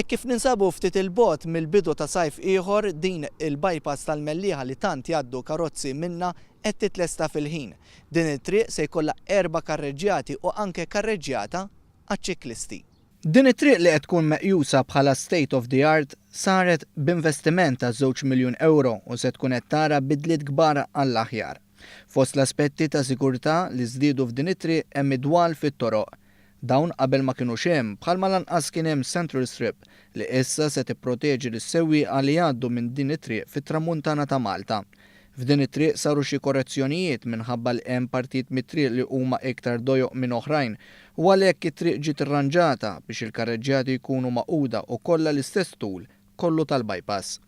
Hekk kif ninsabu ftit 'il bogħod mill-bidu ta' sajf ieħor, din il-bypass tal-Mellieħa li tant jgħaddu karozzi minnha qed titlesta fil-ħin. Din it-triq se jkollha erba' karreġġjati u anke karreġġjata għaċ-ċiklisti. Din it-triq li qed tkun meqjusa bħala state of the art saret b'investiment ta' żewġ miljun ewro u se tkun qed tara bidliet kbar għall-aħjar. Fost l-aspetti ta' sigurtà li żdiedu f'din it-triq hemm id-dwal fit-toroq. Dawn qabel ma kinux hemm, bħalma lanqas kien hemm central strip li issa se tipproteġi lis-sewwieqa li jgħaddu minn din it-triq fit-Tramuntana ta' Malta. F'din it-triq saru xi korrezzjonijiet minħabba li hemm partijiet mit-triq li huma iktar dojoq minn oħrajn u għalhekk it-triq ġiet irranġata biex il-karreġġjati jkunu magħquda u kollha l-istess tul kollu tal-bypass.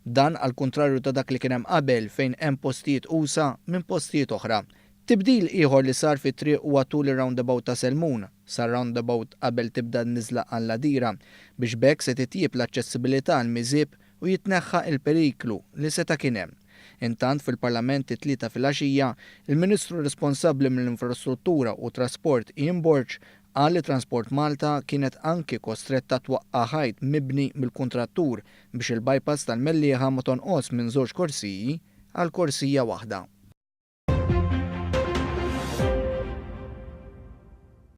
Dan għall-kuntrarju ta' dak li kien hemm qabel fejn hemm postijiet usa' minn postijiet oħra. Tibdil ieħor li sar fit-triq huwa tul ir-roundabout ta' Selmun, sar-roundabout qabel tibda n-niżla għall-Għadira, biex b'hekk se titjieb l-aċċessibilità għall-Miżieb u jitneħħa il-periklu li seta' kien hemm. Intant fil-Parlament it-Tlieta filgħaxija, il-Ministru responsabbli mill-Infrastruttura u Trasport Ian Borg qal li Transport Malta kienet anki kostretta twaqqa' ħajt mibni mill-kuntrattur biex il-bypass tal-Mellieħa ma tonqos minn żewġ korsiji għal korsija waħda.